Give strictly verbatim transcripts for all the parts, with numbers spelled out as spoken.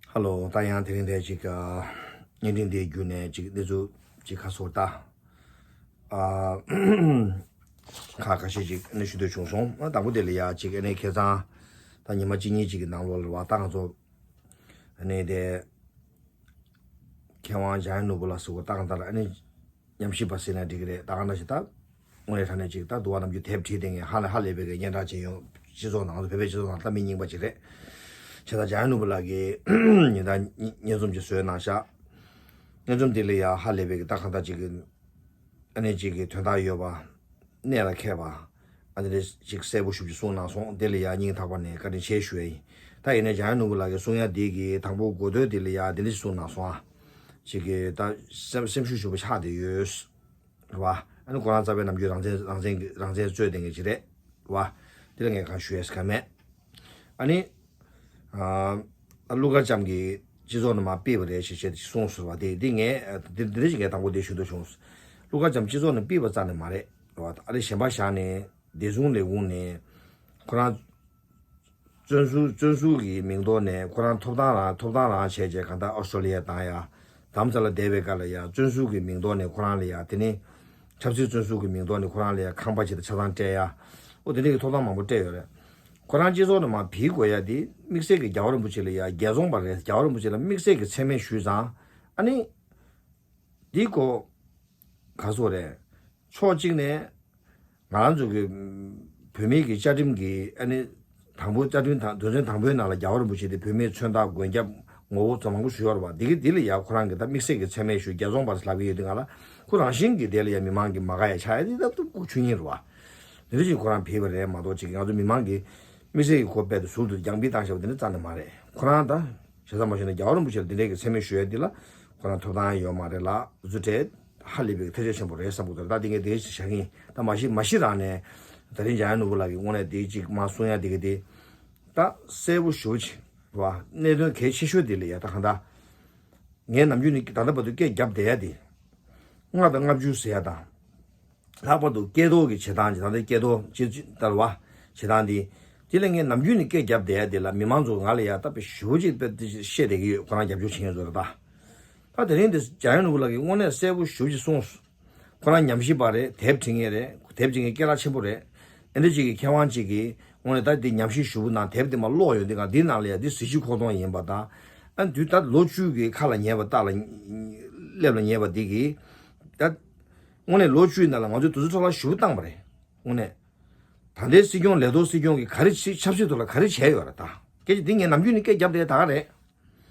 ཧ་ལོ། ད་ཡང་དེ་རིང་དེ་ཅིག་ཨ། བརྙན་འཕྲིན་དེ་བརྒྱུད་ནས་ཅིག་གནས་ཚུལ་ཅིག་ཁ་སོར་ད། ཨ། ཁ་ཁ་ཤས་ཅིག་ནི་ཞུ་འདོད་བྱུང་སོང་། ཨ། དང་པོ་དེ་ལ་ཡ་ཅིག་ཨ་ནི་ཁ་སང་ད་ཉི་མ་གཅིག་གཉིས་ཅིག་གི་ནང་ལོགས་ལ་བ་ད་ང་ཚོ་ཨ་ནི་དེ་མཁས་དབང་འཇམ་དབྱངས་ནོར་བུ་ལགས་སུ་བ་ད་གང་ལྟར་ཨ་ནི། ཉམས་ཞིབ་པ་ཟེར་ན་འགྲིག་གི་རེད། ད་ག་འདྲ་ཞིག་ད། དངོས་གནས་དྲང་གནས་ཅིག་ད་དུ་བ་ནམ་རྒྱུན་དེབ་བྲིས་བསྡད་མཁན་ཧ་ལས་ཧ་ལས་པའི་གི་སྙན་གྲགས་ཅན་ཡོད། སྤྱི་ཚོགས་ནང་ང་ཚོ་བོད་པའི་སྤྱི་ཚོགས་ནང་ད་མི་རྙིང་པ་ཅིག་རེད། བྱས་ཙང་འཇམ་དབྱངས་ནོར་བུ་ལགས་ཀྱིས་ཉིན་ལྟར་སྙན་རྩོམ་ཅིག་བཟོས་གནང་ཤག་སྙན་རྩོམ་དེ་ལ་ཡ་ཧ་ལས་པའི་གི་ད་གང་ལྟར་ཅིག་གི་ཨ་ནི་ཅིག་གི་དོན་དག་ཡོད་པ། གནད་ལ་འཁེལ་བ། ཨ་ནི་རེ་ཅིག་གསལ་པོ་ཞེ་པོ་ཅིག་གསུངས་གནང་སོང་། དེ་ལ་ཡ་སྙིང་ཐག་པ་ནས་བཀའ་དྲིན་ཆེ་ཞུ་ཡ་ཡིན། ད་ཡིན་ནའི་འཇམ་དབྱངས་ནོར་བུ་ལགས་ཀྱིས་གསུང་ཡ་འདི་གི་དང་པོ་འགོ་སྟོད་དེ་ལ་ཡ་འདི་འདྲ་ཞིག་གསུངས་གནང་སོང་ཨ། ཅིག་གི་ད་སེམས་སེམས་ཤུགས་ཞེ་པོ་ཆག་བསྡད་ཡོད། རེད་བ། ཨ་ནི་ཁོ་རང་རྩ་བའི་ནམ་རྒྱུན་རང་བཙན་རང་བཙན་གྱི་རང་བཙན་རྩོད་བསྡད་མཁན་ཅིག་རེད། རེད་བ། དེ་ལ་ངས་གང་ཞུ་ཡས་གང་མེད། ཨ་ནི། ཨ། ཀླུ་མཁར་བྱམས་ཀྱིས་སྤྱི་ཚོགས་ནང་མར་ཕུད་པ་རེད་ཞེས་བཤད་དེ་གསུངས་སོང་བ་དེ་འདི་ངས་འདི་འདི་རེད་ཅེས་ངས་དང་པོ་དེ་ཞུ་འདོད་བྱུང་། ཀླུ་མཁར་བྱམས་སྤྱི་ཚོགས་ནང་ཕུད་པ་རྩ་ནས་མ་རེད། རེད་བ། ཨ་ནི་གཞན་པ་བཞག་ནས་བདེ་སྲུང་ལས་ཁུངས་ནས་ཁོ་རང་བཙོན་ཟུར་བཙོན་ཟུར་གྱི་མིང་ཐོག་ནས་ཁོ་རང་ཐོབ་ཐང་རང་ཐོབ་ཐང་རང་བྱས་རྗེས་གང་ལྟར་ཨོ་སི་ཀྲོ་ལི་ཡ་བཏང་ཡ། དམ་རྩ་ལ་བསྡད་པའི་སྐབས་ལ་ཡ་བཙོན་ཟུར་གྱི་མིང་ཐོག་ནས་ཁོ་རང་ལ་ཡ་དེ་ནི་ཆབ་སྲིད་བཙོན་ཟུར་གྱི་མིང་ཐོག་ནས་ཁོ་རང་ལ་ཡ་ཁང་པ་ཅིག་དང་ཆ་ཚང་སྤྲད་ཡ། ཨོ་དེ་འདྲ་གི་ཐོབ་ཐང་མང་པོ་སྤྲད་ཡོད་རེད། ཁོ་རང་སྤྱི་ཚོགས་ནང་མར་ཕུད་དགོས་ཡ་དེ་དམིགས་བསལ་གྱི་རྒྱལ་བ་རིན་པོ་ཆེ་ལ་ཡ་རྒྱལ་ཚོང་པ་རེད། རྒྱལ་བ་རིན་པོ་ཆེ་ལ་དམིགས་བསལ་གྱི་མཚན་སྨད་ཞུས་ཙང་། ཨ་ནི། འདི་ཀོ། ག་སོགས་རེད། ཕྱོགས་གཅིག་ནས། ང་རང་ཚོ་གི་བོད་མིའི་གི་བཅའ་ཁྲིམས་ཀྱི་ཨ་ནི། དང་པོ་བཅའ་ཁྲིམས་དང་དོན་ཚན་དང་པོའི་ནང་ལ་རྒྱལ་བ་རིན་པོ་ཆེ་དེ་བོད་མིའི་མཚོན་རྟགས་མགོན་སྐྱབས་ངོ་བོ་ཚོ་མང་པོ་ཞུ་ཡོད་རེད་བ། འདི་གི་འདི་ལ་ཡ་ཁོ་རང་གི་ད་དམིགས་བསལ་གྱི་མཚན་སྨད་ཞུ་རྒྱལ་ཚོང་པ་ལབ་ཀྱི་ཡོད་དུས་ང་ལ་ཁོ་རང་བཞིན་གྱི་དེ་ལ་ཡ་མི་མང་གི་མ་དགའ་ཡ་ཆགས་ཡ་དེ་ད་སྟུག་པོ་ཆུ་ཉིན་རེད་བ། འདི་འདྲ་ཞིག་ཁོ་རང་ཕེབས་པ་རེད་མ་གཏོགས་ཅིག་ང་ཚོ་མི་མང་གི་དམིགས་བསལ་གྱི་ཁོ་རྦད་དེ་ཟུར་དུ་རྒྱང་འཕེན་བཏང་བཞག་པ་དེ་འདྲ་རྩ་ནས་མ་རེད། ཁོ་རང་ད་བྱས་ཙང་མ་ཤེས་ན་རྒྱལ་བ་རིན་པོ་ཆེ་ལ་འདི་འདྲའི་གི་མཚན་སྨད་ཞུ་ཡ་འདི་ལ་ཁོ་རང་ཐོབ་ཐང་ཡོད་མ་རེད་ལ་རྫུ་འཕྲད་ཧ་ལས་པའི་ཐལ་ཆ་ཆེན་པོ་རེད་བསམ་གི་འདུག་ད་འདི་ངས་དེ་བཞག་གིན་ད་མ་ཤེས་མ་ཤེས་རང་ནས་ད་རིང་འཇམ་དབྱངས་ནོར་བུ་ལགས་ཀྱི་དངོས་གནས་འདི་གཅིག་མ་གསུང་ཡ་འདི་གི་དེ་ད་གསལ་པོ་ཞེ་པོ་ཅིག་རེད་བ། གནད་དོན་གལ་ཆེ་ཤོས་འདི་ལ་ཡ་ད་གང་ལྟར་ངས་ནམ་རྒྱུན་ནས་ད་ལྟ་བར་དུ་སྐད་བརྒྱབ་བསྡད་ཡ་དེ་ལྔ་དང་ལྔ་བཅུ་ཟེར་ཡ་དང་། ལྷག་པར་དུ་སྐལ་རྡོར་གྱི་བྱེད་སྟངས་ཀྱི་ད་ལྟ་སྐལ་རྡོར་སྤྱི་སྤྱི་ལྟར་བ་བྱེད་སྟངས་འདི། དེ་ལ་ངས་ནམ་རྒྱུན་ནས་སྐད་བརྒྱབ་བསྡད་ཡ་དེ་ལ་མི་མང་ཚོ་ང་ལ་ཡ་ད་དཔེ་ཞེ་པོ་ཅིག་དཔེ་བཤད་བསྡད་ཀྱི་ཡོད། ཁོ་རང་རྒྱབ་སྐྱོར་བྱེད་མཁན་ཚོ་ལ་ད། ད་དེ་རིང་འདི་འཇམ་དབྱངས་ནོར་བུ་ལགས་ཀྱིས་དངོས་གནས་གསལ་པོ་ཞེ་པོ་ཅིག་གསུངས། ཁོ་རང་ཉམས་ཞིབ་པ་རེད། དེབ་བྲིས་མཁན་རེད། དེབ་བྲིས་མཁན་སྐད་གྲགས་ཆེན་པོ་རེད། ཨེ་འདྲ་ཅིག་གི་མཁས་དབང་ཅིག་གིས་དངོས་གནས་ད་འདི་ཉམས་ཞིབ་ཞེ་པོ་གནང་དེབ་འདི་མར་ཀློག་ཡོང་དུས་གང་འདི་ནང་ལ་ཡ་འདི་གཟི་བརྗིད་ཁོག་སྟོང་ཡིན་པ་དང་། ཨ་འདི་ད་ལོ་བཅུ་གི་ཁ་ལ་ཉེ་བ་རྟ་ལ་སླེབས་ལ་ཉེ་བ་འདི་གིས་ད། དངོས་གནས་ལོ་བཅུའི་ནང་ལ་ང་ཚོས་དུས་ཚོད་འཕྲོ་བརླག་ཞེ་པོ་བཏང་བ་རེད། དངོས་གནས། ད་ལྟའི་སྲིད་སྐྱོང་ལས་ཐོག་སྲིད་སྐྱོང་གིས་ག་རེ་བྱས་ཆབ་སྲིད་ཐོག་ལ་ག་རེ་བྱས་ཡོད་རེད་ད། སྐད་ཆ་འདི་ངས་ནམ་རྒྱུན་ནས་སྐད་བརྒྱབ་བསྡད་ད་ག་རེད།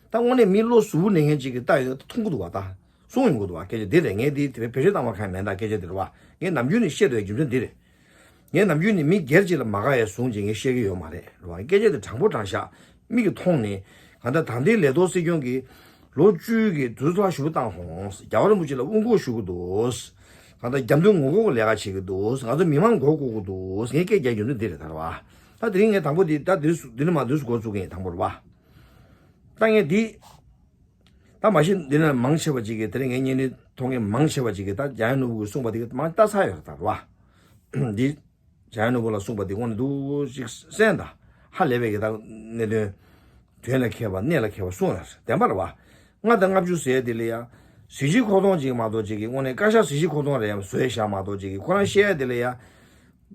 ད་དངོས་གནས་མི་བློ་གཟུ་བོ་ནས་མཁན་ཅིག་གིས་ལྟ་ཡོད་ད་མཐོང་གི་འདུག་བ་ད། གསུང་ཡོང་གི་འདུག་བ་སྐད་ཆ་འདི་རེད། ངས་འདི་དེ་བེད་སྤྱོད་བཏང་བ་གང་ཡང་མེད་ད་སྐད་ཆ་འདི་རེད་བ། ངས་ནམ་རྒྱུན་ནས་བཤད་འདོད་རྒྱུ་མཚན་འདི་རེད། ངས་ནམ་རྒྱུན་ནས་མི་སྒེར་གཅིག་ལ་མ་དགའ་ཡ་བཟུང་བྱས་ངས་བཤད་ཀྱི་ཡོད་མ་རེད། རེད་བ། སྐད་ཆ་དེ་དྲང་པོ་དྲང་བཞག་མིག་གིས་མཐོང་ནས་གང་ལྟར་ད་ལྟའི་ལས་ཐོག་སྲིད་སྐྱོང་གིས་ལོ་བཅུའི་གི་དུས་ཚོད་ཞེ་པོ་བཏང་སོང་། རྒྱལ་བ་རིན་པོ་ཆེ་ལ་དབུ་འགོག་ཞུ་གི་འདུག་གང་ལྟར་རྒྱབ་མདུན་ངོ་རྒོལ་གྱི་ལས་ཀ་བྱེད་ཀྱི་འདུག་ང་ཚོ་མི་མང་མགོ་སྐོར་གྱི་འདུག་ངས་སྐད་རྒྱག་རྒྱུ་འདི་འདི་རེད་ད་རེད་བ། ད་དེ་རིང་ངས་དང་པོ་འདི་ད་འདི་འདི་ནས་མ་འདུག་སུ་འགོ་བཙུགས་ཀྱི་ཡིན་དང་པོ་རེད་བ། ད་ངས་འདི། ད་མ་གཞི་འདི་ནས་མང་ཆེ་བ་ཅིག་གིས་དེ་རིང་ངའི་བརྙན་རིས་མཐོང་མཁན་མང་ཆེ་བ་ཅིག་གིས་ད་འཇམ་དབྱངས་ནོར་བུ་གིས་གསུངས་པ་དེ་གི་མང་ལྟ་ཚར་ཡོད་རེད་ད་རེད་བ། འདི། འཇམ་དབྱངས་ནོར་བུ་ལ་གསུངས་པ་དེ་དངོས་གནས་འདུག་ཅིག་གསན་དང་། ཧ་ལས་པའི་གི་ད་གནད་དོན། དོན་ལ་མཁས་པ་གནད་ལ་མཁས་པ་གསུངས་ཡོད་རེད་བདེན་པ་རེད་བ། ལྔ་དང་ལྔ་བཅུ་ཟེར་དེ་ལ་ཡ། གཟི་བརྗིད་ཁོག་སྟོང་ཅིག་མ་གཏོགས་ཅིག་གི་དངོས་གནས་བཀའ་ཤག་གཟི་བརྗིད་ཁོག་སྟོང་རེད་བཟོས་བཞག་མ་གཏོགས་ཅིག་གི་ཁོ་རང་བཤད་ཡ་དེ་ལ་ཡ།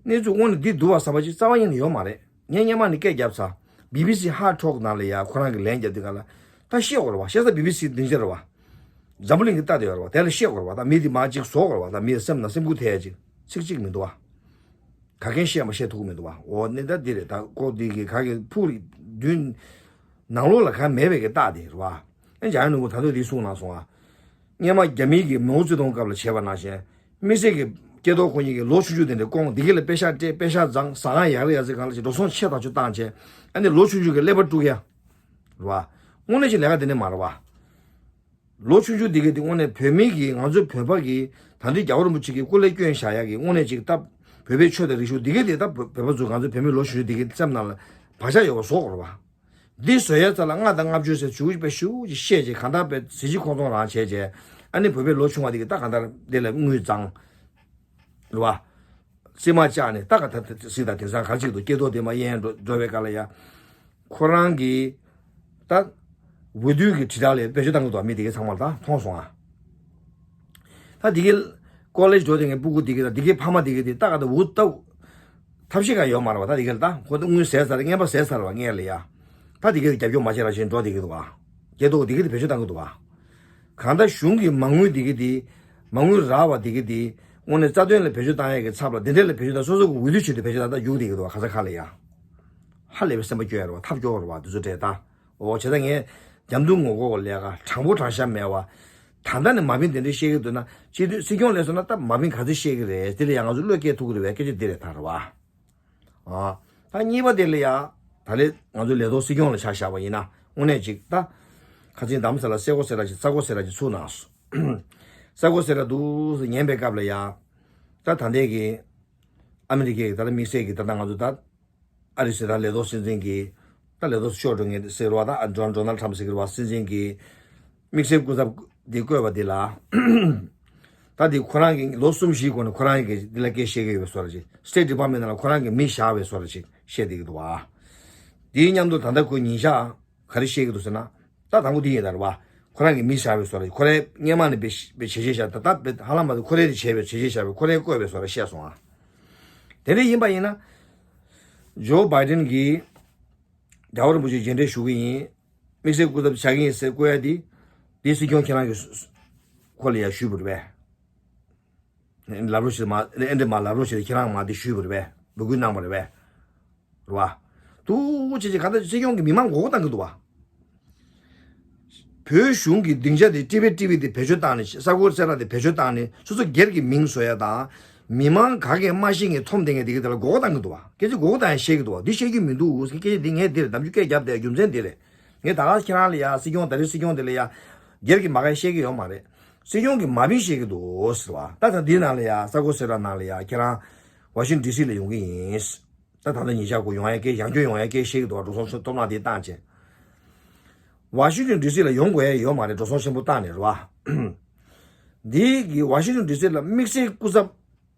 གནས་ཚུལ་དངོས་གནས་འདི་འདུག་བ་བསམ་པ་ཅིག་རྩ་བ་ཉིད་ནས་ཡོད་མ་རེད། ངས་སྔོན་མ་ནས་སྐད་བརྒྱབ་ཚར། བི་བི་སི་ཧར་ཊོག་ནང་ལ་ཡ་ཁོ་རང་གི་ལན་བརྒྱབ་དུས་ག་ལ། ད་བཤད་དགོས་རེད་བ། བཤད་ས་བི་བི་སི་སྡིངས་ཆ་རེད་བ། འཛམ་བུ་གླིང་གི་ལྟ་དེ་ཡོད་རེད་བ། དེ་ལ་བཤད་དགོས་རེད་བ། ད་མི་དེ་མ་གཅིག་བཟོ་དགོས་རེད་བ། ད་མི་སེམས་ནང་སེམས་ཁུར་ཐེབས་ཡ་ཅིག་ཚིག་གཅིག་མི་འདུག་བ། ག་གེ་བཤད་མ་བཤད་ཐུབ་ཀྱི་མི་འདུག་བ། འོ་ནི་ད་འདི་རེད། ད་ཀོ་འདི་གི་ག་གེ་ཕུག་རི་མདུན། ནང་ལོགས་ལ་ག་མེད་པའི་གི་རྟགས་དེ་རེད་བ། ཨེ་འཇམ་དབྱངས་ནོར་བུ་ད་དུང་འདི་གསུངས་གནང་སོང་ཨ། སྔོན་མ་རྒྱ་མིའི་གི་མའོ་ཙེ་ཏུང་སྐབས་ལ་བྱས་པ་ནང་བཞིན། དམིགས་བསལ་གི་སྐལ་རྡོར་ཁོ་གཉིས་ཀྱི་ལོ་ཆུང་ཆུང་དེ་འདྲ་བསྐོངས་འདི་གི་ལ་པེ་ཤག་སྤྲད་པེ་ཤག་བརྫངས་ཟ་ཁང་ཡག་རེ་ཡག་ཟེར་གང་ལ་ཅིག་འགྲོ་སོང་ཆེ་ཐག་ཆོད་བཏང་བྱས། ཨ་ནི་ལོ་ཆུང་ཆུང་གི་ཀླད་པ་དཀྲུག་ཡ། རེད་བ། དངོས་གནས་ཅིག་ལས་ཀ་དེ་འདྲ་མ་རེད་བ། ལོ་ཆུང་ཆུང་འདི་གའི་དེ་དངོས་གནས་བོད་མི་གིས་ང་ཚོ་བོད་པ་གིས་ད་ལྟའི་རྒྱལ་བ་རིན་པོ་ཆེ་གི་སྐུ་ལས་བསྐྱོན་བཞག་ཡག་གི་དངོས་གནས་ཅིག་ད་བོད་པའི་ཆོས་དང་རིག་གཞུང་འདི་གའི་དེ་ད་བོད་པ་ཚོས་ང་ཚོ་བོད་མི་ལོ་ཆུང་ཆུང་འདི་གའི་སེམས་ནང་ལ་བག་ཆགས་ཡོད་པ་བཟོ་དགོས་རེད་བ། འདི་བཟོ་ཡ་རྩ་ལ་ལྔ་དང་ལྔ་བཅུ་ཟེར་ཞུ་པའི་ཞུ་ཅིག་བཤད་ཅིག་གང་ལྟར་པའི་གཟི་བརྗིད་ཁོག་སྟོང་རང་བྱས་བྱས། ཨ་ནི་བོད་པའི་ལོ་ཆུང་བ་འདི་གི་ད་གང་ལྟར་འདི་ལ་དངུལ་བརྫངས། རེད་བ། རྩིས་མ་བཅག་ནས་ད་ག་ད་ད་སྲིད་དང་དེང་སང་ག་ཅིག་ཏུ་སྐྱེ་ཐོག་དེ་མ་གཡས་འགྲོ་འགྲོ་བའི་སྐབས་ལ་ཡ། ཁོ་རང་གིས་ད་ འོས་བསྡུ་གི་དྲིལ་བསྒྲགས་ལ་བེད་སྤྱོད་བཏང་གི་འདུག་མི་དེ་གས་ཚང་མ་ལ་ད་མཐོང་སོང་ཨ། ད་དེ་གས་ཀོ་ལེཇ་འགྲོ་དེ་ངའི་སྤུ་གུ་དེ་གས་ད་དེ་གས་ཕ་མ་དེ་གས་དེ་ད་ག་ད་འུ་ད་ཐབས་ཤེས་ག་ཡོད་མ་རེད་བ། ད་དེ་གས་ད་ཁོ་ད་དངུལ་ཟད་ཚར་རེད། རྔན་པ་ཟད་ཚར་བ་ངས་ལ་ཡ། ད་དེ་གས་རྒྱབ་སྐྱོར་མ་བྱེད་ར་བཞིན་འགྲོ་དེ་གས་འདུག་ཨ། རྒྱལ་ཐོག་དེ་གས་དེ་བེད་སྤྱོད་བཏང་གི་འདུག་ཨ། གང་ལྟར་གཞུང་གི་མ་དངུལ་དེ་གས་དེ་མ་དངུལ་རག་བ་དེ་གས་དེ་དངོས་གནས་རྩ་དོན་ལ་བེད་སྤྱོད་བཏང་ཡས་ཀྱི་ཚབ་ལ་དེ་འདྲས་ལ་བེད་སྤྱོད་བཏང་སོ་སོ་གི་འོས་བསྡུ་ཆེད་དུ་བེད་སྤྱོད་བཏང་ད་རྒྱུག་དེ་གས་འདུག་ཨ། ག་ས་ག་ལ་ཡ། ཧ་ལས་པའི་སེམས་པ་སྐྱོ་ཡ་རེད་བ། ཐབས་སྐྱོ་བ་རེད་བ། དེ་ཚོ་འདྲས་ད། འོ་བྱས་ཙང་ངས་རྒྱབ་མདུན་ངོ་རྒོལ་བ་ལས་ཀ་དྲང་པོ་དྲང་བཞག་མེད་བ། ད་ལྟ་ནས་མ་ཕན་དེ་འདྲས་བཤད་ཀྱི་འདུག་ན་སྤྱི་འཐུས་སྲིད་སྐྱོང་ལས་སོང་ན་ད་མ་ཕན་ག་ཚོད་བཤད་ཀྱི་རེད། དེ་ལ་ཡང་ང་ཚོ་བློས་སྐྱེལ་ཐུབ་ཀྱི་རེད་བས། སྐད་ཆ་འདི་རེད་ད་རེད་བ། ཨ། ད་གཉིས་པ་དེ་ལ་ཡ། ད་ལས་ང་ཚོ་ལས་ཐོག་སྲིད་སྐྱོང་ལ་ཆ་བཞག་པ་ཡིན་ན་དངོས་གནས་ཅིག་ད། ཁ་ཆེན་དམ་ས་ལ་སེ་གོ་སེ་ར་ཅིག་ས་གོ་སེ་ར་ཅིག་ཚུགས་གནང་སོང་། ས་གོ་སེ་ར་འདུག་ཟེར་ཉན་པའི་སྐབས་ལ་ཡ། ད་ད་ལྟའི་གི་ཨ་མི་རི་ཀའི་གི་ད་ལྟ་དམིགས་བསལ་གི་ད་ལྟ་ང་ཚོ་ད། ཨ་རི་སི་ད་ལས་ཐོག་སྲིད་འཛིན་གྱིས། ད་ལས་ཐོག་ཤོར་འགྲོ་ངེས་ཟེར་བ་ད་ཨ་ཌོ་ཌོ་ནལ་ཊམ་ཟེར་གྱི་རེད་བ། སྲིད་འཛིན་གྱིས་དམིགས་བསལ་སྐུ་ཚབ་འདི་བསྐོས་པ་འདི་ལ། ད་འདི་ཁོ་རང་གི་ལོ་གསུམ་བཞིའི་གོང་ནས་ཁོ་རང་གིས་འདི་ལ་སྐད་བཤད་ཀྱི་ཡོད་པའི་བཟོ་འདྲ་ཅིག State Department ནང་ལ་ཁོ་རང་གིས་མི་བཞག་པའི་བཟོ་འདྲ་ཅིག་བཤད་བསྡད་ཀྱི་འདུག་བ། དེའི་མཉམ་དུ་ད་ལྟ་ཁོ་ཉིན་ཞག་ག་རེ་བཤད་ཀྱི་འདུག་ཟེར་ན། ད་དང་པོ་འདི་ཡིན་ད་རེད་བ། ཁོ་རང་གིས་མི་བཞག་པའི་བཟོ་འདྲ་ཅིག་ཁོ་རང་སྔོན་མ་ནས་བྱས་བྱས་བཞག་ད་ལྟ་ཧ་ལམ་མ་ཁོ་རང་གིས་བྱས་པའི་བྱས་བཞག་པའི་ཁོ་རང་བསྐོས་པའི་བཟོ་འདྲ་བཤད་སོང་ཨ། དེ་འདྲ་ཡིན་པ་ཡིན་ན། ཇོ་བྷའི་ཌེན་གྱིས་རྒྱལ་བ་རིན་པོ་ཆེ་མཇལ་འཕྲད་ཞུ་གི་ཡིན། དམིགས་བསལ་སྐུ་ཚབ་བྱ་གི་ཡིན་ཟེར་བསྐོ་ཡ་དེ། དེ་སྲིད་སྐྱོང་ཁྱེད་རང་གི་ཁོ་ལ་ཡ་ཞུས་པ་རེད་པས། ལབ་རོགས་བྱེད་མ་ཨེ་འདྲ་མ་ལབ་རོགས་བྱེད་ཁྱེད་རང་མ་དེ་ཞུས་པ་རེད་པས། འབོད་སྐུལ་གནང་པ་རེད་པས། རེད་བ། ཐུགས་རྗེ་ཆེ་ག་ད་སྲིད་སྐྱོང་གི་མི་མང་མགོ་སྐོར་བཏང་གི་འདུག་བ། བོད་གཞུང་གི་སྡིངས་ཆ་དེ་ཊི་བི་ཊི་བི་དེ་བེད་སྤྱོད་བཏང་ནས་ས་གོ་སེ་ར་དེ་བེད་སྤྱོད་བཏང་ནས་སོ་སོ་སྒེར་གྱི་མིང་བཟོ་ཡ་དང་། མི་མང་ག་གེ་མ་ཤེས་ངས་མཐོང་བསྡད་མཁན་དེ་གི་དེ་ལ་མགོ་སྐོར་བཏང་གི་འདུག་བ། སྐད་ཆ་མགོ་སྐོར་བཏང་ཡ་བཤད་ཀྱི་འདུག་བ། འདི་བཤད་རྒྱུ་མི་འདུག་སྐད་ཆ་འདི་ངས་འདིར་ནམ་རྒྱུན་སྐད་རྒྱབ་བསྡད་རྒྱུ་མཚན་འདི་རེད། ངས་ད་ག་ཁྱེད་རང་ལ་ཡ་སྲིད་སྐྱོང་ད་རེས་སྲིད་སྐྱོང་དེ་ལ་ཡ་སྒེར་གྱི་མ་ག་བཤད་ཀྱི་ཡོད་མ་རེད། སྲིད་སྐྱོང་གི་མ་བིན་བཤད་ཀྱི་འདུག་ཟེར་བ། ད་ད་འདི་ནང་ལ་ཡ་ས་གོ་སེ་ར་ནང་ལ་ཡ་ཁྱེད་རང་ཝ་ཤིང་ཊོན་ཌི་སི་ལ་ཡོང་གི་ཡིན། ད་ད་ལྟ་ཉིན་ཞག་གུ་ཡོང་ཡ་སྐད་ཡང་བསྐྱར་ཡོང་ཡ་སྐད་བཤད་ཀྱི་འདུག་བ། འགྲོ་སོང་སྟོབས་ནག་དེ་བཏང་བྱས། ཝ་ཤིང་ཊོན་ཌི་སི་ལ་ཡོང་དགོས་ཡ་ཡོད་མ་རེད། འགྲོ་སོང་ཆེན་པོ་བཏང་ནས་རེད་བ། འདི་གི་ཝ་ཤིང་ཊོན་ཌི་སི་ལ་དམིགས་བསལ་སྐུ་ཚབ་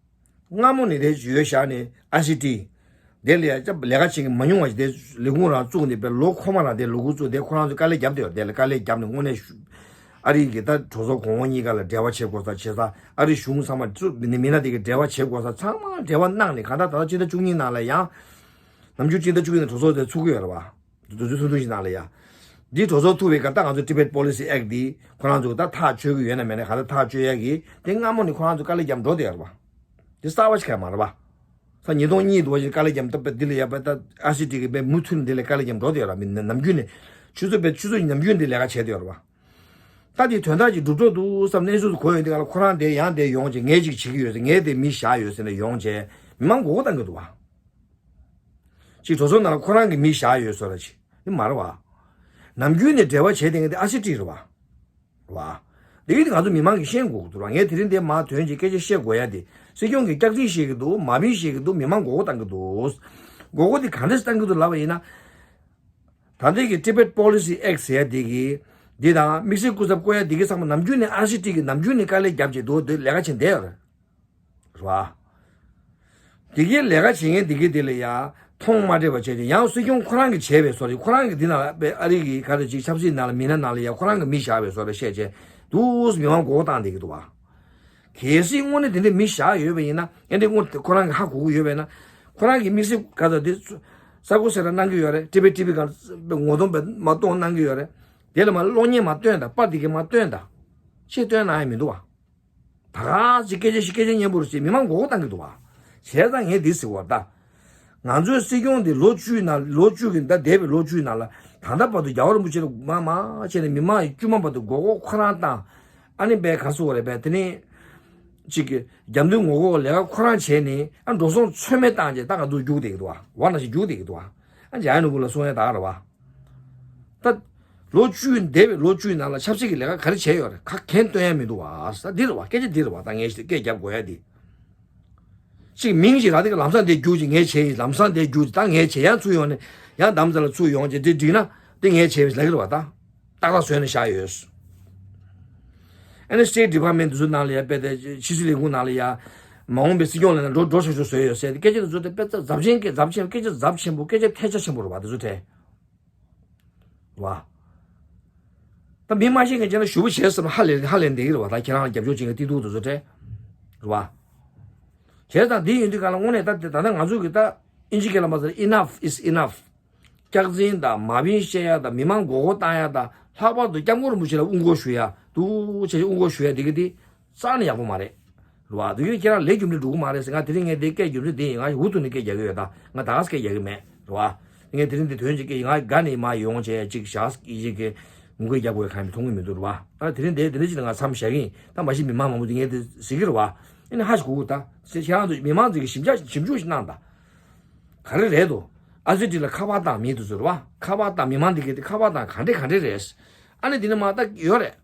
སྔ་མོ་ནས་དེ་ཡོད་བཞག་ནས་ཨ་སི་ཊི་དེ་ལ་ཡ་ལས་ཀ་བྱེད་མཁན་མང་ཉུང་བ་ཞིག་དེ་ལས་ཁུངས་རང་བཙུགས་ནས་པའི་ལོ་འཁོར་མ་རང་དེ་ལས་ཁུངས་བཙུགས་དེ་ཁོ་རང་ཚོ་དཀའ་ལས་བརྒྱབ་བསྡད་ཡོད། དེ་ལ་དཀའ་ལས་བརྒྱབ་ནས་དངོས་གནས་ཨ་རི་གི་ད་གྲོས་ཚོགས་གོང་འོག་གཉིས་ཀ་ལ་འབྲེལ་བ་བྱེད་དགོས་ས་བྱེད་ས། ཨ་རི་གཞུང་ཚང་མ་བཙུགས་ནས་མི་སྣ་དེ་གི་འབྲེལ་བ་བྱེད་དགོས་ས་ཚང་མ་འབྲེལ་བ་གནང་ནས་གང་ལྟར་ད་ལྟ་སྤྱི་ཟླ་བཅུ་གཉིས་ནང་ལ་ཡང་། ནམ་རྒྱུན་སྤྱི་ཟླ་བཅུ་གཉིས་ནང་གྲོས་ཚོགས་དེ་ཚུགས་ཀྱི་ཡོད་རེད་བ། དུས་ཚོད་ཐུང་ཐུང་ཞིག་ནང་ལ་ཡ། འདི་གྲོས་ཚོགས་ཐུག་པའི་སྐབས་ད་ང་ཚོ་Tibet Policy Act འདི་ཁོ་རང་ཚོ་ད་ཐག་གཅོད་ཀྱི་ཡོད་ན་མེད་ན་ག་ད་ཐག་གཅོད་ཡ་གི་དེ་སྔ་མོ་ནས་ཁོ་རང་ཚོ་དཀའ་ལས་བརྒྱབ་འགྲོ་བསྡད་ཡོད་རེད་བ། དེ་གསར་པ་ཞིག་ག་མ་རེད་བ། ས་ཉིས་སྟོང་གཉིས་དུ་བ་ཞིག་དཀའ་ལས་བརྒྱབ་སྟབས་འདི་ལ་ཡ་པ་ད་ཨ་སི་ཊི་གི་པའི་མུ་མཐུད་ནས་འདི་ལ་དཀའ་ལས་བརྒྱབ་འགྲོ་བསྡད་ཡོད་རེད་བ། མི་ནམ་རྒྱུན་ནས་ཆུ་ཚོད་པའི་ཆུ་ཚོད་ནམ་རྒྱུན་འདི་ལས་ཀ་བྱས་བསྡད་ཡོད་རེད་བ། ད་དེ་དོན་དག་ཅིག་འགྲུབ་འགྲོ་འདུག་བསམ་གནས་ཚུལ་དུ་གོ་ཡོང་དུས་ག་ལ་ཁོ་རང་དེ་ཡང་དེ་ཡོང་བྱས་ངས་ཅིག་བྱེད་ཀྱི་ཡོད་ཟེར་ངས་དེ་མི་བཞག་ཡོད་ཟེར་ནས་ཡོང་བྱས་མི་མང་མགོ་སྐོར་བཏང་གི་འདུག་བ། ཅིག་གྲོས་ཚོགས་ནང་ལ་ཁོ་རང་གི་མི་བཞག་ཡོད་བཟོ་འདྲ་ཅིག་ནི་མ་རེད་བ། ནམ་རྒྱུན་ནས་འབྲེལ་བ་བྱས་བསྡད་མཁན་དེ་ཨ་སི་ཊི་རེད་བ། རེད་བ། དེ་གི་དེ་ང་ཚོ་མི་མང་གིས་ཤེས་དགོས་ཀྱི་འདུག་ར། ངས་དེ་རིང་འདིར་མར་ཐོན་བྱས་སྐད་ཆ་བཤད་དགོས་ཡ་དེ། སྲིད་སྐྱོང་གིས་སྐྱག་རྫུན་བཤད་ཀྱི་འདུག་མ་བིན་བཤད་ཀྱི་འདུག་མི་མང་མགོ་སྐོར་བཏང་གི་འདུག་མགོ་སྐོར་དེ་ག་འདྲས་བཏང་གི་འདུག་ལབ་པ་ཡིན་ན། ད་ལྟའི་གི་Tibet Policy Act ཟེར་ཡ་དེ་གི་འདི་དང་དམིགས་བསལ་སྐུ་ཚབ་བསྐོ་ཡ་དེ་གི་ཚང་མ་ནམ་རྒྱུན་ནས་ཨ་སི་ཊི་གི་ནམ་རྒྱུན་ནས་དཀའ་ལས་བརྒྱབ་བྱས་འདུག་དེ་ལས་ཀ་བྱེད་བསྡད་ཡོད་རེད། རེད་བ། དེ་གའི་ལས་ཀ་བྱེད་མཁན་དེ་གའི་དེ་ལ་ཡ་མཐོང་མ་སྤྲད་པ་བྱས་ཏེ་ཡང་སྲིད་སྐྱོང་ཁོ་རང་གིས་བྱས་པའི་བཟོ་རེད། ཁོ་རང་གིས་འདི་ནང་ལ་ཨ་རི་གི་ག་རེ་ཅིག་ཆབ་སྲིད་ནང་ལ་མི་སྣ་ནང་ལ་ཡ་ཁོ་རང་གིས་མི་བཞག་པའི་བཟོ་འདྲ་བཤད་བྱས་འདུག་མི་མང་མགོ་སྐོར་བཏང་བསྡད་ཀྱི་འདུག་བ། གལ་སྲིད་དངོས་གནས་དེ་འདྲའི་མི་བཞག་ཡོད་པ་ཡིན་ན་ཨེ་འདྲའི་དངོས་ཁོ་རང་གིས་ཧ་གོ་གི་ཡོད་པ་ཡིན་ན། ཁོ་རང་གིས་དམིགས་བསལ་ག་ཚོད་དེ་ས་གོ་སེ་ར་གནང་གི་ཡོད་རེད། ཊི་བི་ཊི་བི་གང་ངོ་གདོང་པས་མ་གཏོང་གནང་གི་ཡོད་རེད། དེ་ལ་མ་གློག་བརྙན་མ་སྟོན་དང་པར་དེ་གས་མ་སྟོན་དང་། ཅིག་སྟོན་གནང་ཡ་མི་འདུག་བ། ད་ག་ཅིག་སྐད་ཆ་ཞིག་སྐད་ཆ་སྙན་པོ་རེད་ཅེས་མི་མང་མགོ་སྐོར་བཏང་གི་འདུག་བ། བྱས་ཙང་ངས་འདི་ཟེར་བ་ད། ང་ཚོའི་སྲིད་སྐྱོང་འདི་ལོ་བཅུའི་ནང་ལོ་བཅུ་གི་ད་འདས་པའི་ལོ་བཅུའི་ནང་ལ་ད་ལྟ་བར་དུ་རྒྱལ་བ་རིན་པོ་ཆེ་ལ་མ་མ་བྱས་ནས་མི་མང་ཡི་དཀྱུས་མ་བར་དུ་མགོ་སྐོར་ཁོ་རང་བཏང་། ཨ་ནི་བས་ག་སུ་བ་རེད་བས་དེ་ནི། ཅིག་གི་རྒྱབ་མདུན་ངོ་རྒོལ་ལས་ཀ་ཁོ་རང་བྱས་ནས་ཨ་འགྲོ་སོང་ཚོད་མེད་བཏང་རྗེས་ད་ང་ཚོ་རྒྱུག་བསྡད་ཀྱི་འདུག་བ། བ་ན་ཞིག་རྒྱུག་བསྡད་ཀྱི་འདུག་བ། ཨ་འཇའ་ཡ་ནོར་བུ་ལ་གསུང་ཡ་ད་ག་རེད་བ། ད། ལོ་བཅུ་འདས་པའི་ལོ་བཅུའི་ནང་ལ་ཆབ་སྲིད་ཀྱི་ལས་ཀ་ག་རེ་བྱས་ཡོད་རེད། ཁ་གན་སྟོན་ཡ་མི་འདུག་བ། ད་འདི་རེད་བ། སྐད་ཆ་འདི་རེད་བ། ད་ངས་སྐད་རྒྱབ་དགོས་ཡ་འདི། གཅིག་མིང་གཅིག་རག་དེ་ག་ལམ་སང་འདི་རྒྱུག་ཅིག་ངས་བྱས་ཡིན། ལམ་སང་འདི་རྒྱུག་ཅིག་ད་ངས་བྱས་ཡང་ཚུར་ཡོང་ནས་ཡང་འདམ་རྩ་ལ་ཚུར་ཡོང་ཅིག་འདི་འགྲིག་ན་འདི་ངས་བྱས་ལབ་ཀྱི་རེད་བ། ད་ཏག་ཏག་བཟོས་ནས་བཞག་ཡོད། ཨ་ནི་State Department དེ་ཚོ་ནང་ལ་ཡ་དཔེ་དེ་ཕྱི་སྲིད་ལས་ཁུངས་ནང་ལ་ཡ་མ་འོངས་པའི་སྲིད་སྐྱོང་ལ་ན་འགྲོ་འགྲོ་ཆོག་ཆོག་བཟོས་ཡོད་ཟེར་ཏེ་སྐད་ཆ་དེ་ཚོ་དེ་དཔེ་ཚ་ཚབས་ཆེན་སྐད་ཚབས་ཆེན་སྐད་ཆ་ཚབས་ཆེན་པོ་སྐད་ཆ་ཐལ་ཆ་ཆེན་པོ་རེད་བ། དེ་ཚོ་དྲན་བ། ད་མི་མ་ཤེས་མཁན་ཅན་ལ་ཞུ་བ་བྱས་ཟེར་ན་ཧ་ལས་ཧ་ལས་བསྡད་ཀྱི་རེད་བ། ད་ཁྱེད་རང་ལ་རྒྱབ་སྐྱོར་བྱེད་མཁན་ཏི་ཏུ་དེ་ཚོ་སྤྲད་རེད་བ། བྱས་ཙང་འདི་ཡིན་དུས་ག་ལ་དངོས་གནས་ད་ད་ལྟ་ང་ཚོ་གི་ད་ཨིན་ཇི་སྐད་ལ་མ་ཟེར་enough is enough། སྐྱག་རྫུན་དང་མ་བིན་བཤད་ཡ་དང་མི་མང་མགོ་སྐོར་བཏང་ཡ་དང་ལྷག་པར་དུ་སྐྱབས་མགོན་རིན་པོ་ཆེ་ལ་དབུ་སྐོར་ཞུ་ཡ་འདུག་བྱས་དབུ་སྐོར་ཞུ་ཡ་འདི་གི་འདི་རྩ་ནས་ཡག་པོ་མ་རེད། རེད་བ། དེ་གི་ཁྱེད་རང་ལས་རྒྱུ་འབྲས་འགྲོ་གི་མ་རེད་ཟེར། ང་དེ་རིང་ངས་འདི་སྐད་རྒྱུ་འབྲས་འདི་ཡིན། ང་འུ་ཐུག་ནས་སྐད་རྒྱག་གི་ཡོད། ད་ང་ད་ག་སེ་སྐད་རྒྱག་གི་མེད། རེད་བ། ངས་དེ་རིང་འདི་དོན་གཅིག་སྐད་ང་དགའ་ནས་མ་ཡོང་བྱས་གཅིག་བཞག་ཡི་གེ་གི་ངུ་སྐད་རྒྱག་དགོས་ཁ་ཡིན་མཐོང་གི་མི་འདུག། རེད་བ། ད་དེ་རིང་འདི་དེ་རིང་གཅིག་ལ་ང་མཚམས་བཞག་གི་ཡིན། ད་མ་གཞི་མི་མང་མང་པོ་འདི་ངས་འདི་ཟེར་གི་རེད་བ། ཨ་ནི་ཧ་ཞིག་གོ་གི། ད་ཁྱེད་རང་ཚོ་མི་མང་ཚོ་གི་ཞིབ་འཇུག་ཞིབ་འཇུག་ཞིག་གནང་ད། ག་རེ་རེད་དོ། ཨ་ཙི་ཏི་ལ་ཁ་པར་བཏང་མི་དེ་ཚོ་རེད་བ། ཁ་པར་བཏང་མི་མང་འདི་གི་དེ་ཁ་པར་བཏང་ག་འདྲས་ག་འདྲས་རེད། ཨ་ནི་འདི་ནི་མ་ད་ཡོད་རེད།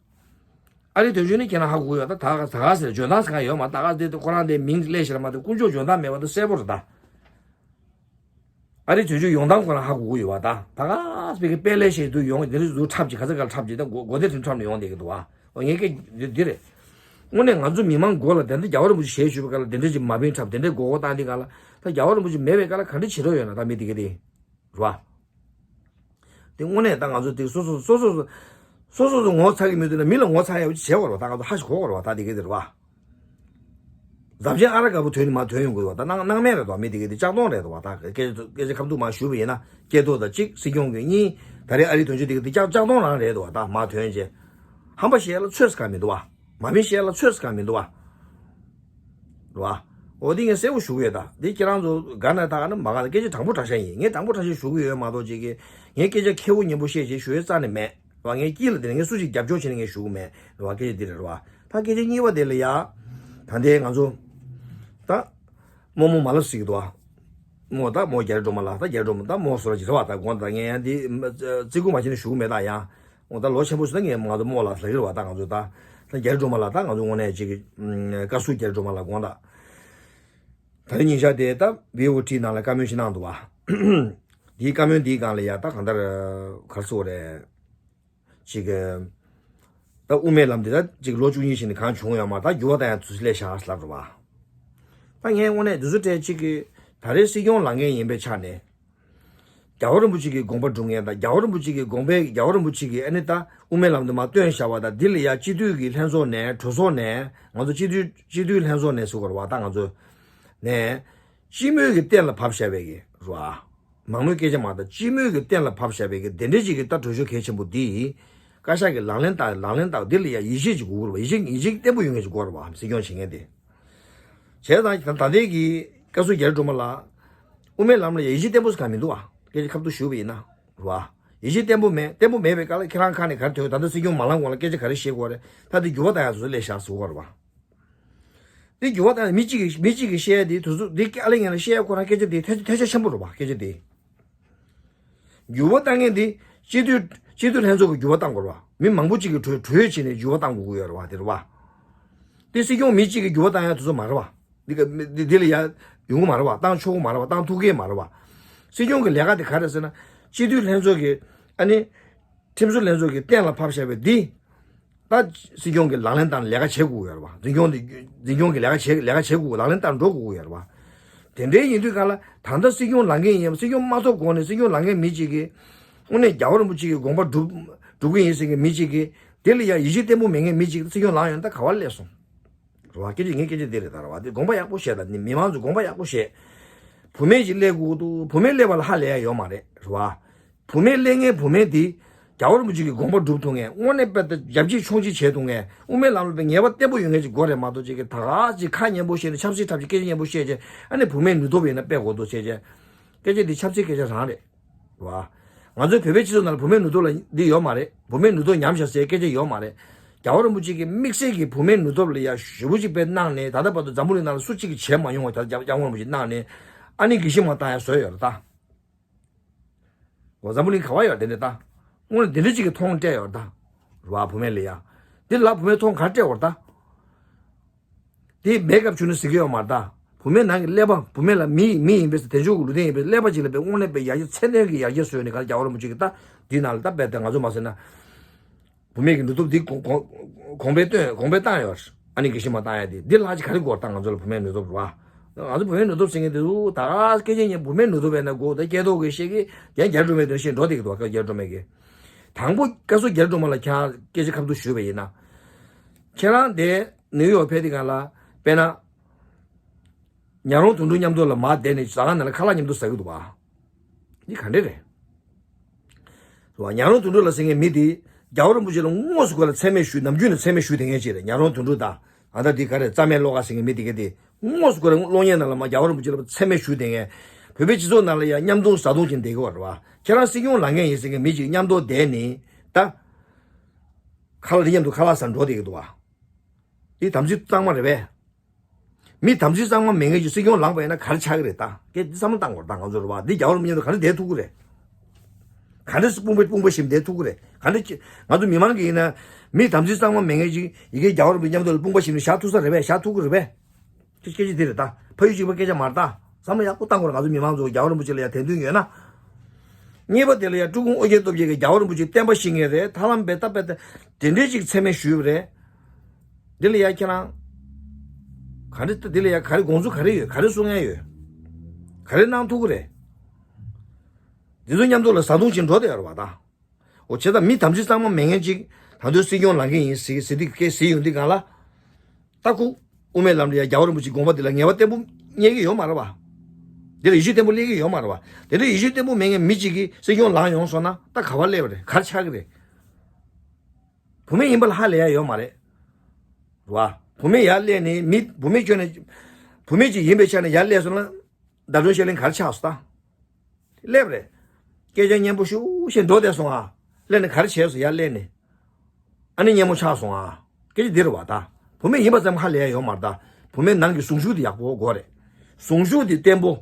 ཨ་རི་དོན་གཅོད་ནི་ཁྱེད་རང་ཧ་གོ་ཡོད། ད་ད་ག་ཟེར་འཇོན་ཐང་ཟེར་ག་ཡོད་མ། ད་ག་དེ་ཁོ་རང་དེ་མིང་ལས་ཤེས་མ་དེ་དཀོན་མཆོག་འཇོན་ཐང་མེད་པ་དེ་གསལ་པོ་རེད་ད། ཨ་རི་དོན་གཅོད་ཡོང་སྟངས་ཁོ་རང་ཧ་གོ་གི་ཡོད་པ། ད་ད་ག་སྤེ་གི་དཔེ་ལས་ཤེས་དུས་ཡོང་དེ་རིགས་ཟུར་འཁྲབ་ཅིག་ག་ཚ་ག་ལ་འཁྲབ་ཅིག་ད་མགོ་མགོ་དེ་ཁྲིམས་འཁྲབ་ནས་ཡོང་བསྡད་ཀྱི་འདུག་བ། འོ་ངས་སྐད་འདི་རེད། དངོས་གནས་ང་ཚོ་མི་མང་མགོ་ལ་དེ་འདྲ་རྒྱལ་བ་རིན་པོ་ཆེ་ཞལ་བཞུགས་པའི་སྐབས་ལ་དེ་འདྲ་ཅིག་མ་བིན་འཁྲབ་དེ་འདྲའི་མགོ་སྐོར་བཏང་དེ་ག་ལ། ད་རྒྱལ་བ་རིན་པོ་ཆེ་མེད་པའི་སྐབས་ལ་ག་འདྲ་བྱེད་རོགས་ཡོད་ན། ད་མི་དེ་ག་དེ། རེད་བ། དེ་དངོས་གནས་ད་ང་ཚོ་དེ་སོ་སོ་སོ་སོ་སོ་སོ་སོ་སོ་ངོ་ཚ་གི་མི་འདུག་ན་མི་ལ་ངོ་ཚ་ཡག་པོ་ཅིག་བྱེད་དགོས་རེད་བ། ད་ང་ཚོ་ཧ་ཞིག་གོ་དགོས་རེད་བ། ད་དེ་ག་དེ་རེད་བ། འཛམ་ཞལ་ཨ་ར་དཀར་པོ་ཐོན་ནི་མ་ཐོན་ཡོང་གི་རེད་བ། ད་སྣང་སྣང་མེད་རེད་དོ། མི་དེ་ག་དེ་ལྕགས་གདོང་རེད་དོ་བ། ད་སྐད་སྐད་ཆ་ཁ་ཐུག་མ་ཞུས་པ་ཡིན་ན་སྐྱེ་ཐོག་ད་གཅིག་སྲིད་སྐྱོང་གི་གཉིས་ད་རེས་ཨ་རི་དོན་གཅོད་དེ་ག་དེ་ལྕགས་ལྕགས་གདོང་རང་རེད་དོ་བ། ད་མ་ཐོན་ཅེ་ཧམ་པ་བཤད་ལ་ཚོད་ཟ་ག་མི་འདུག་བ། མ་མི་བཤད་ལ་ཚོད་ཟ་ག་མི་འདུག་བ། རེད་བ། འོ་དེ་ངས་གསལ་པོ་ཞུ་གི་ཡོད། ད་དེ་ཁྱེད་རང་ཚོ་དགའ་ན་ད་ག་ན་མ་དགའ་ན་སྐད་ཆ་དྲང་པོ་དྲང་བཞག་ཡིན། ངས་དྲང་པོ་དྲང་བཞག་ཞུ་གི་ཡོད་མ་གཏོགས་ཅིག་གི་ངས་སྐད་ཆ་ཁེ་པོ་སྙན་པོ་བཤད་ཅེས་ཞུ་ཡས་རྩ་ནས་མེད། རེད་བ། ངས་དཀྱིལ་ལ་དེ་ནས་ངས་སུ་ཞིག་རྒྱབ་སྐྱོར་བྱས་ནས་ངས་ཞུ་གི་མེད། རེད་བ། སྐད་ཆ་འདི་རེད། རེད་བ། ད་སྐད་ཆ་གཉིས་པ་དེ་ལ་ཡ། ད་ལྟའི་ང་ཚོ་ད་རྨོ་མོ་མ་ལབ་ཟེར་གི་འདུག་བ། རྨོ་ད་རྨོ་རྒྱ་རི་སྒྲོལ་མ་ལགས། ད་རྒྱ་རི་སྒྲོལ་མ་ད་རྨོ་བཟོ་འདྲ་ཅིག་རེད་བ། ད་དགོངས་དག་ངས་ཡང་འདི་བརྩི་བཀུར་མ་བྱས་ནས་ཞུ་གི་མེད་ད་ཡང་། འོ་ད་ལོ་ཆེན་པོ་ཞིག་ད་ངས་ང་ཚོ་རྨོ་ལགས་ཟེར་གི་རེད་བ། ད་ང་ཚོ་ད་ད་རྒྱ་རི་སྒྲོལ་མ་ལགས། ད་ང་ཚོ་དངོས་གནས་ཅིག་གི་བཀའ་ཟུར་རྒྱ་རི་སྒྲོལ་མ་ལགས། དགོངས་དག་ད་རེས་ཉིན་ཞག་དེ་ད་བི་ཨོ་ཊི་ནང་ལ་བཀའ་མོལ་ཞིག་གནང་འདུག་བ། དེའི་བཀའ་མོལ་འདིའི་སྒང་ལ་ཡ་ད་གང་ལྟར་ག་རེ་ཟེར་དགོས་རེད། ཅིག་གི་ད་དབུ་མའི་ལམ་དེ་ད་ཅིག་ལོ་བཅུ་གཉིས་ཕྱིན་ནས་གང་བྱུང་ཡོད་མ་རེད། ད་འགྱུར་བ་གཏང་ཡ་དུས་ཚོད་སླེབས་ཤག་ལབ་རེད་བ། ད་ངས་དངོས་གནས་འདི་ཚོ་སྤྲད་ཅིག་གི་ད་རེས་སྲིད་སྐྱོང་ལངས་མཁན་ཡིན་པའི་ཆ་ནས། རྒྱལ་བ་རིན་པོ་ཆེ་གི་དགོངས་པ་སྒྲུབ་མཁན་དང་རྒྱལ་བ་རིན་པོ་ཆེ་གི་དགོངས་པའི་རྒྱལ་བ་རིན་པོ་ཆེ་གི་ཨ་ནི་ད་དབུ་མའི་ལམ་དུ་མར་བཏོན་བཞག་པ་དང་འདི་ལ་ཡ་སྤྱི་འཐུས་ཀྱི་ལྷན་ཚོགས་ནས་གྲོས་ཚོགས་ནས་ང་ཚོ་སྤྱི་འཐུས་སྤྱི་འཐུས་ལྷན་ཚོགས་ནས་ཟེར་དགོས་རེད་བ། ད་ང་ཚོ་ནས་སྤྱི་མོས་ཀྱི་གཏན་ལ་ཕབ་བཞག་པའི་གི་རེད་བ། མང་མོས་སྐད་ཆ་མ་ད་སྤྱི་མོས་ཀྱི་གཏན་ལ་ཕབ་བཞག་པའི་གི་དེ་འདྲའི་ཅིག་གི་ད་གྲོས་ཆོད་གལ་ཆེན་པོ་འདི་བཀའ་ཤག་གི་ལག་ལེན་བསྟར་ལག་ལེན་བསྟར་འདི་ལ་ཡ་ཡིད་ཆེས་ཅིག་དགོས་རེད་བ། ཡིད་ཆེས་ཡིད་ཆེས་བརྟན་པོ་ཡོད་མཁན་ཅིག་དགོས་རེད་བ། སྲིད་སྐྱོང་བྱེད་མཁན་དེ། བྱས་ཙང་ད་ད་ལྟའི་གི་བཀའ་ཟུར་རྒྱ་རི་སྒྲོལ་མ་ལགས། དབུ་མའི་ལམ་ལ་ཡ་ཡིད་ཆེས་བརྟན་པོ་ཟེར་གང་མི་འདུག་བ། སྐད་ཆ་ཁ་ཐུག་ཞུས་པ་ཡིན་ན། རེད་བ། ཡིད་ཆེས་བརྟན་པོ་མེད། བརྟན་པོ་མེད་པའི་སྐབས་ལ་ཁྱེད་རང་ཁ་ནས་ག་རེ་ཐོས། ད་ལྟ་སྲིད་སྐྱོང་མ་ལངས་གོང་ལ་སྐད་ཆ་ག་རེ་བཤད་དགོས་རེད། ད་འདི་འགྱུར་བ་གཏང་ཡ་ཚོ་སླེབས་ཤག་ཟེར་དགོས་རེད་བ། འདི་འགྱུར་བ་གཏང་ཡ་མི་གཅིག་གིས་མི་གཅིག་གིས་བཤད་ཡ་འདི་དུས་ཚོད་འདི་ཨ་ལེ་ངན་ལ་བཤད་ཡ་ཁོ་རང་སྐད་ཆ་འདི་ཐལ་ཐལ་ཆ་ཆེན་པོ་རེད་བ། སྐད་ཆ་འདི། འགྱུར་བ་གཏང་མཁན་འདི་སྤྱི་འཐུས་སྤྱི་འཐུས་ལྷན་ཚོགས་ཀྱིས་འགྱུར་བ་གཏང་དགོས་རེད་བ། མི་མང་པོ་གཅིག་གིས་གྲོས་གྲོས་བྱས་ནས་འགྱུར་བ་གཏང་དགོས་ཀྱི་ཡོད་རེད་བ། དེ་རེད་བ། དེ་སྲིད་སྐྱོང་མི་གཅིག་གིས་འགྱུར་བ་གཏང་ཡ་དེ་ཚོ་མ་རེད་བ། འདི་ག་མི་འདི་འདི་ལ་ཡ་ཡོང་གི་མ་རེད་བ། གཏང་ཆོག་གི་མ་རེད་བ། གཏང་ཐུབ་ཀྱི་མ་རེད་བ། སྲིད་སྐྱོང་གི་ལས་ཀ་དེ་ག་རེད་ཟེར་ན། སྤྱི་འཐུས་ལྷན་ཚོགས་ཀྱིས་ཨ་ནི། ཁྲིམས་བཟོ་ལྷན་ཚོགས་ཀྱིས་གཏན་ལ་ཕབ་བཞག་པའི་འདི། ད་སྲིད་སྐྱོང་གིས་ལག་ལེན་བསྟར་ནས་ལས་ཀ་བྱེད་དགོས་ཀྱི་ཡོད་རེད་བ། འཛིན་སྐྱོང་དེ་འཛིན་སྐྱོང་གིས་ལས་ཀ་བྱེད་ལས་ཀ་བྱེད་དགོས། ལག་ལེན་བསྟར་འགྲོ་དགོས་ཀྱི་ཡོད་རེད་བ། དེ་འདྲའི་ཡིན་དུས་ག་ལ་ད་ལྟ་སྲིད་སྐྱོང་ལངས་མཁན་ཡིན་པ། སྲིད་སྐྱོང་མ་ཐོབ་གོང་ནས་སྲིད་སྐྱོང་ལངས་མཁན་མི་གཅིག་གིས་དངོས་གནས་རྒྱལ་བ་རིན་པོ་ཆེ་གི་དགོངས་པ་སྒྲུབ་སྒྲུབ་ཀྱི་ཡིན་ཟེར་མཁན་མི་གཅིག་གིས་དེ་ལ་ཡང་ཡིད་ཆེས་བརྟན་པོ་མེད་མཁན་མི་གཅིག་སྲིད་སྐྱོང་ལངས་ཡོང་ན་ད་ག་བ་སླེབས་སོང་། རེད་བ། སྐད་ཆ་ངའི་སྐད་ཆ་འདི་རེད་ད། རེད་བ། འདི་དགོངས་པ་ཡག་པོ་བཞེས་ད། འདི་མི་མང་ཚོས་དགོངས་པ་ཡག་པོ་བཞེས། བུད་མེད་ཅིག་སླེབས་དགོས་འདུག་བུད་མེད་སླེབས་པ་ལ་ཧ་ལས་ཡ་ཡོད་མ་རེད། རེད་བ། བུད་མེད་སླེབས་མཁན་བུད་མེད་འདི་རྒྱལ་བ་རིན་པོ་ཆེ་གི་དགོངས་པ་སྒྲུབ་ཐུབ་མཁན། དངོས་གནས་དཔེ་ལྟ་རྒྱབ་གཅིག་མཆོང་གཅིག་བྱེད་ཐུབ་མཁན། དབུ་མའི་ལམ་ལ་དཔེ་ངེས་པ་བརྟན་པོ་ཡོད་མཁན་ཅིག་དགོས་རེད་མ་གཏོགས། ཅིག་གི་ད་ག་ཅིག་ཁ་སྙན་པོ་བཤད་ནས་ཆབ་སྲིད་འཁྲབ་ཅིག་སྐད་ཆ་སྙན་པོ་བཤད་ཅིག་ཨ་ནི་བུད་མེད་ནུས་སྟོབས་ཡིན་ན་དཔེ་དགོས་འདུག་བྱས་ཅིག་སྐད་ཆ་འདི་ཆབ་སྲིད་སྐད་ཆ་རང་རེད། རེད་བ། ང་ཚོའི་བོད་པའི་སྤྱི་ཚོགས་ནང་ལ་བུད་མེད་ནུས་སྟོབས་ལ་འདི་ཡོད་མ་རེད། བུད་མེད་ནུས་སྟོབས་ཉམས་ཤག་ཟེར་སྐད་ཆ་ཡོད་མ་རེད། རྒྱལ་བ་རིན་པོ་ཆེ་གིས་དམིགས་བསལ་གྱིས་བུད་མེད་ནུས་སྟོབས་ལ་ཡ་ཞེ་པོ་ཅིག་དཔེ་གནང་ནས་ད་ལྟ་བར་དུ་འཛམ་བུ་གླིང་ནང་ལ་སུ་གཅིག་གིས་བྱས་མ་མྱོང་བ་ད་རྒྱལ་བ་རིན་པོ་ཆེ་གནང་ནས་ཨ་ནི་དགེ་བཤེས་མ་བཏང་ཡ་བཟོས་ཡོད་རེད་ད། འོ་འཛམ་བུ་གླིང་ག་བ་ཡོད་དེ་འདྲ་ད། དངོས་གནས་དེ་འདྲ་ཅིག་གི་མཐོང་སྤྲད་ཡོད་ད། རེད་བ། བུད་མེད་ལ་ཡ། འདི་ལ་བུད་མེད་མཐོང་ག་སྤྲད་ཡོད་ད། དེ་མེད་སྐབས་བྱུང་ན་ཟེར་གི་ཡོད་མ་རེད་ད། བུད་མེད་ནང་གི་ཀླད་པ། བུད་མེད་ལ་མི་མི་ཡིན་པས་དལ་འབྱོར་གྱི་ལུས་རྟེན་ཡིན་པས་ཀླད་པ་ཅིག་ལ་དཔེ་དངོས་གནས་དཔེ་ཡར་རྒྱས་ཚད་ལྡན་གྱི་ཡར་རྒྱས་བཟོས་ནས་ག་རེ་རྒྱལ་བ་རིན་པོ་ཆེ་གི་ད་འདི་ནང་ལ་ད་དཔེ་ད་ང་ཚོ་མ་ཟེར་ན། བུད་མེད་ཀྱི་ནུས་སྟོབས་འདི་གོང་གོང་གོང་འཕེལ་བཏོན་གོང་འཕེལ་བཏང་ཡོད། ཨ་ནི་དགེ་བཤེས་མ་བཏང་ཡ་དེ་འདི་ལྷག་ཅིག་ག་རེ་དགོས་ད་ང་ཚོ་ལ་བུད་མེད་ནུས་སྟོབས་རེད་བ། ང་ཚོ་བུད་མེད་ནུས་སྟོབས་ཟེར་མཁན་དེ་ཚོ་ད་སྐད་ཆ་ཉན་བུད་མེད་ནུས་སྟོབས་ཡིན་ན་དགོས་ད་སྐད་ཐོག་གི་བཤད་ཀྱི་རྒྱན་རྒྱ་འགྲོ་མེད་དོན་བཤད་འགྲོ་བསྡད་ཀྱི་འདུག་བ། སྐད་རྒྱ་འགྲོ་མེད་ཀྱི། དང་པོ་བཀའ་ཟུར་རྒྱ་རི་སྒྲོལ་མ་ལ་ཁྱེད་རང་སྐད་ཆ་ཁ་ཐུག་ཞུས་པ་ཡིན་ན། ཁྱེད་རང་དེ་ནིའུ་ཡོག་ཕེབས་དུས་སྒང་ལ་དཔེར་ན། ཉག་རོང་དོན་གྲུབ་མཉམ་དུ་ལ་མར་བསྡད་ནས་ཟ་ཁང་ནང་ལ་ཁ་ལག་མཉམ་དུ་ཟ་གི་འདུག་བ། འདི་ག་འདྲ་རེད། རེད་བ། ཉག་རོང་དོན་གྲུབ་ལགས་ཟེར་མཁན་མི་དེ་རྒྱལ་བ་རིན་པོ་ཆེ་ལ་དངོས་སུ་སྒོ་ལ་མཚན་སྨད་ཞུས། ནམ་རྒྱུན་ནས་མཚན་སྨད་ཞུས་བསྡད་མཁན་ཅིག་རེད། ཉག་རོང་དོན་གྲུབ་དང་ཨ་ད་འདི་ག་རེད། རྩ་མེད་བློ་དགའ་ཟེར་མཁན་མི་དེ་ག་དེ་དངོས་སུ་སྒོ་ལ་གློག་བརྙན་ནང་ལ་མར་རྒྱལ་བ་རིན་པོ་ཆེ་ལ་མཚན་སྨད་ཞུས་བསྡད་མཁན། བོད་པའི་སྤྱི་ཚོགས་ནང་ལ་ཡང་མཉམ་འཛོམས་བཟའ་བཏུང་བྱས་བསྡད་ཀྱི་ཡོད་རེད་བ། ཁྱེད་རང་སྲིད་སྐྱོང་ལངས་མཁན་ཡིན་ཟེར་མཁན་མི་ཅིག་མཉམ་དུ་བསྡད་ནས་ད་ཁ་ལག་དེ་མཉམ་དུ་ཁ་ལག་ཟ་འགྲོ་བསྡད་ཀྱི་འདུག་བ། འདི་དམ་ཚིག་གཙང་མ་རེད་པས། མི་དམ་ཚིག་གཙང་མ་མེད་མཁན་ཅིག་སྲིད་སྐྱོང་ལངས་པ་ཡིན་ན་ག་རེ་ཆགས་ཀྱི་རེད། ད་སྐད་འདི་བསམ་བློ་བཏང་དགོས་རེད། ད་ང་ཚོ་རེད་བ། འདི་རྒྱལ་བ་རིན་པོ་ཆེ་མཉམ་དུ་ག་རེ་བསྡད་ཐུབ་ཀྱི་རེད། ག་རེ་དཔུང་པ་དཔུང་པ་བཞིན་བསྡད་ཐུབ་ཀྱི་རེད། ག་རེ་ཅི་ང་ཚོ་མི་མང་གིས་ཡིན་ན་མི་དམ་ཚིག་གཙང་མ་མེད་མཁན་ཅིག་ཡ་གི་རྒྱལ་བ་རིན་པོ་ཆེ་མཉམ་དུ་ལ་དཔུང་པ་བཞིན་བཞག་ཐུབ་ས་རེད་པས། བཞག་ཐུབ་ཀྱི་རེད་པས། ཅི་སྐད་ཆ་འདི་རེད། ད་ཕ་ཡུལ་གཅིག་པ་སྐད་ཆ་མ་རེད། ད་བསམ་བློ་ཡག་པོ་བཏང་དགོས་རེད། ང་ཚོ་མི་མང་ཚོ་རྒྱལ་བ་རིན་པོ་ཆེ་ལ་ཡ་དད་འདུན་ཡོད་ན། གཉིས་པ་དེ་ལ་ཡ་སྤྲུལ་སྐུ་ཨོ་རྒྱན་སྟོབས་རྒྱལ་གྱིས་རྒྱལ་བ་རིན་པོ་ཆེ་བསྟན་པ་བཤིག་མཁན་རེད། ཐར་ལམ་བེ་ཏ་བེ་ཏ་དེ་འདྲའི་ཅིག་མཚན་སྨད་ཞུས་པ་རེད། འདི་ལ་ཡ་ཁྱེད་རང་ག་རེ། འདི་ལ་ཡ་ག་རེ་དགོངས་ཚུལ་ག་རེ་ཡོད། ག་རེ་གསུང་ཡ་ཡོད། ག་རེ་གནང་ཐུབ་ཀྱི་རེད། འདི་ཚོ་མཉམ་དུ་ལ་བཟའ་བཏུང་བྱེད་འགྲོ་བསྡད་ཡོད་རེད་བ། ད་འོ་བྱས་ཙང་མི་དམ་ཚིག་གཙང་མ་མེད་མཁན་ཅིག་ད་དུང་སྲིད་སྐྱོང་ལངས་མཁན་ཡིན་ཟེར་ཟེར་དུས་སྐད་ཟེར་ཡོང་དུས་སྒང་ལ། ད་ཁུ་དབུ་མའི་ལམ་ལ་ཡ་རྒྱལ་བ་རིན་པོ་ཆེའི་དགོངས་པ་འདི་ལ་ངེས་པ་བརྟན་པོ་རྙེད་ཀྱི་ཡོད་མ་རེད་བ། འདི་ལ་ཡིད་ཆེས་བརྟན་པོ་སླེབས་ཀྱི་ཡོད་མ་རེད་བ། དེ་འདྲ་ཡིད་ཆེས་བརྟན་པོ་མེད་མཁན་མི་གཅིག་གིས་སྲིད་སྐྱོང་ལངས་ཡོང་སོང་ན་ད་ག་པར་སླེབས་པ་རེད། ག་རེ་ཆགས་ཀྱི་རེད། བུད་མེད་ཡིན་པ་ལ་ཧ་ལས་ཡ་ཡོད་མ་རེད། རེད་བ། བུད་མེད་ཡར་སླེབས་ནས་མི་བུད་མེད་ཁྱོན་ནས་བུད་མེད་ཅིག་ཡིན་པའི་ཆ་ནས་ཡར་སླེབས་སོང་ན་ཟླ་སྒྲོན་བཤད་ལེན་ག་རེ་ཆགས་སོང་ད། སླེབས་རེད། སྐད་ཆ་སྙན་པོ་ཞུ་བཞིན་འགྲོ་བསྡད་སོང་ཨ། སླེབས་ནས་ག་རེ་བྱས་སོང་ཡར་སླེབས་ནས། ཨ་ནི་སྙན་མོ་ཆགས་སོང་ཨ། སྐད་ཆ་འདི་རེད་བ་ད། བུད་མེད་ཡིན་པ་ཙམ་ཧ་ལས་ཡ་ཡོད་མ་རེད་ད། བུད་མེད་ནང་གི་ཟུངས་ཤུགས་དེ་ཡག་པོ་དགོས་རེད། ཟུངས་ཤུགས་དེ་བརྟན་པོ།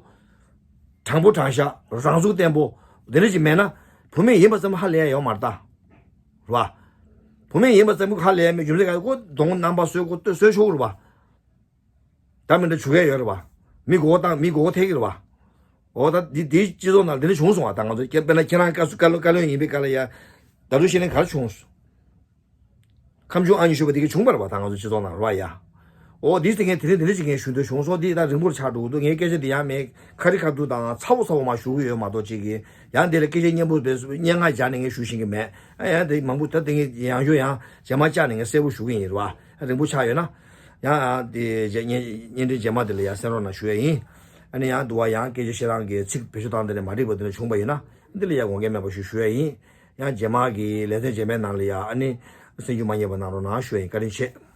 དྲང་པོ་དྲང་བཞག་རང་ཚུགས་བརྟན་པོ། དེ་འདྲ་ཅིག་མེད་ན། བུད་མེད་ཡིན་པ་ཙམ་ཧ་ལས་ཡ་ཡོད་མ་རེད་ད། རེད་བ། བུད་མེད་ཡིན་པ་ཙམ་ཧ་ལས་ཡ་མེད་རྒྱུ་མཚན་ག་རེ། ཁོ་གདོང་རྣམ་པ་བཟོས། ཁོ་ལྟོས་བཟོས་ཆོག་གི་རེད་བ། ད་མི་འདྲ་བྱུག་ཡ་ཡོད་རེད་བ། མི་མགོ་བོ་བཏང་མི་མགོ་བོ་ཐེག་གི་རེད་བ། འོ་ད་འདི་འདིའི་སྤྱི་ཚོགས་ནང་འདི་འདྲ་བྱུང་སོང་བ། ད་ང་ཚོ་དཔེར་ན་ཁྱེད་རང་བཀའ་ཟུར་བཀའ་བློན་བཀའ་བློན་ཡིན་པའི་སྐབས་ལ་ཡ། ཟླ་སྒྲོན་བཤད་ལེན་ག་རེ་བྱུང་སོང་། ཁམས་ཆུང་ཨ་ཉི་ཤོད་པ་དེ་ག་བྱུང་བ་རེད་བ། ད་ང་ཚོ་སྤྱི་ཚོགས་ནང་རེད་བ་ཡ། འོ་འདི་ཟེར་མཁན་དེ་རིང་འདི་འདྲ་བྱེད་མཁན་ཞུ་འདོད་བྱུང་སོང་། འདི་ད་རིང་པོར་ཆགས་འགྲོ་གི་འདུག་ངས་སྐད་ཆ་འདི་ཡང་མེད་ཁ་རི་ཁ་ཐུག་དང་ཚ་བོ་ཚ་བོ་མ་ཞུ་གི་ཡོད་མ་གཏོགས་ཅིག་གིས་ཡང་འདི་ལ་སྐད་ཆ་སྙན་པོ་བས་སྙན་ངག་སྦྱར་ནས་ངས་ཞུ་ཤེས་ཀྱི་མེད། ཨ་ཡང་དེ་མང་པོ་ད་དེ་ངས་ཡང་ཞུ་ཡང་རྗེས་མ་བཅར་ནས་ངས་གསལ་པོ་ཞུ་གི་ཡིན་རེད་བ། རིང་པོ་ཆགས་ཡོད་ན། ཡང་ཨ་དེ་རྗེས་བརྙན་བརྙན་འཕྲིན་རྗེས་མ་དེ་ལ་ཡང་གསན་རོགས་གནང་ཞུ་ཡ་ཡིན། ཨ་ནི་ཡང་འདུག་བ། ཡང་སྐད་ཆ་བཤད་སྟངས་ཀྱི་ཚིག་བེད་སྤྱོད་སྟངས་དེ་ལ་མ་འགྲིག་པ་དེ་འདྲ་བྱུང་བ་ཡིན་ན་འདི་ལ་ཡང་དགོངས་འགལ་མེད་པ་ཞུ་ཞུ་ཡ་ཡིན། ཡང་རྗེས་མ་གི་ལེ་ཚན་རྗེས་མའི་ནང་ལ་ཡང་ཨ་ནི་གསན་རྒྱུ་མ་བསྙེལ་བ་གནང་རོགས་གནང་ཞུ་ཡ་ཡིན། བཀའ་དྲིན་ཆེ།